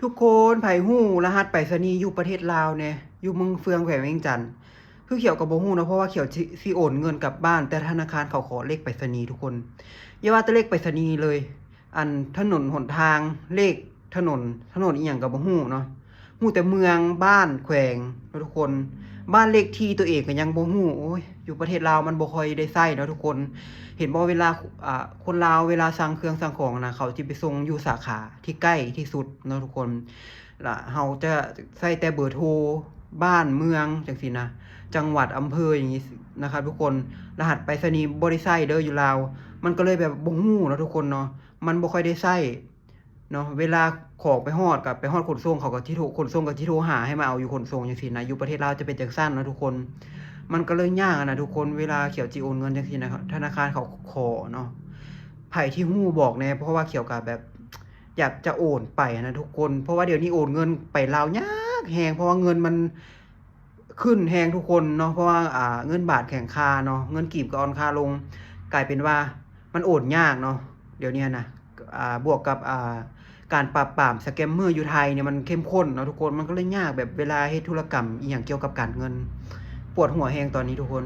ທຸກຄົນໃຜຮູ້ລະຫັດໄປສະນີຢູ່ປະເທດລາວແດ່ ຢູ່ເມືອງເຟືອງ ແຂວງວຽງຈັນ? ຄືຂຽວກໍບໍ່ຮູ້ເນາະ ເພາະວ່າຂຽວຊິ ຊິໂອນເງິນກັບບ້ານ ແຕ່ທະນາຄານເຂົາຂໍເລກໄປສະນີທຸກຄົນ. ຢ່າວ່າແຕ່ເລກໄປສະນີເລີຍ ອັນຖະໜົນຫົນທາງ ເລກຖະໜົນ ຖະໜົນອີ່ຫຍັງກໍບໍ່ຮູ້ເນາະ ຮູ້ແຕ່ເມືອງ ບ້ານ ແຂວງເນາະທຸກຄົນ. ບ້ານເລກທີ່ຕົວເອງກໍຍັງບໍ່ຮູ້. ໂອ້ຍ ຢູ່ປະເທດລາວມັນບໍ່ຄ່ອຍໄດ້ໃຊ້ເນາະທຸກຄົນ. ເຫັນບໍ່ ເວລາ ອ່າ ຄົນລາວເວລາສັ່ງເຄື່ອງສັ່ງຂອງນະ ເຂົາຊິໄປສົ່ງຢູ່ສາຂາທີ່ໃກ້ທີ່ສຸດເນາະທຸກຄົນ. ລະເຮົາຈະໃຊ້ແຕ່ເບີໂທ ບ້ານ ເມືອງ ຈັ່ງຊີ້ນະ ຈັງຫວັດ ອຳເພີ ຢ່າງນີ້ນະຄັບທຸກຄົນ. ລະຫັດໄປສະນີບໍ່ໄດ້ໃຊ້ເດີຢູ່ລາວ ມັນກໍເລີຍແບບບໍ່ຮູ້ເນາະທຸກຄົນເນາະ ມັນບໍ່ຄ່ອຍໄດ້ໃຊ້ເນາະ. ເວລາຂອງໄປຮອດ ກໍໄປຮອດຂົນສົ່ງ ເຂົາກໍຊິໂທ ຂົນສົ່ງກໍຊິໂທຫາໃຫ້ມາເອົາຢູ່ຂົນສົ່ງ ຈັ່ງຊີ້ນະ. ຢູ່ປະເທດລາວຈະເປັນຈັ່ງຊັ້ນເນາະທຸກຄົນ. ມັນກໍເລີຍຍາກນະທຸກຄົນ ເວລາຂຽວຊິໂອນເງິນຈັ່ງຊີ້ນະ ທະນາຄານເຂົາຂໍເນາະ. ໃຜທີ່ຮູ້ບອກແດ່ ເພາະວ່າຂຽວກໍແບບ ຢາກຈະໂອນໄປນະທຸກຄົນ ເພາະວ່າດຽວນີ້ໂອນເງິນໄປລາວຍາກແຮງ ເພາະວ່າເງິນມັນຂຶ້ນແຮງທຸກຄົນເນາະ ເພາະວ່າ ອ່າ ເງິນບາດແຂງຄ່າເນາະ ເງິນກີບກໍອ່ອນຄ່າລົງ ກາຍເປັນວ່າມັນໂອນຍາກເນາະ ດຽວນີ້ນະ. ອ່າ ບວກກັບ ອ່າ ການປາບປາມສະແກມເມີຢູ່ໄທນີ້ມັນເຂັ້ມຂຸ້ນເນາະທຸກຄົນ ມັນກໍເລີຍຍາກ ແບບເວລາເຮັດທຸລະກຳອີ່ຫຍັງກ່ຽວກັບການເງິນ ປວດຫົວແຮງຕອນນີ້ທຸກຄົນ.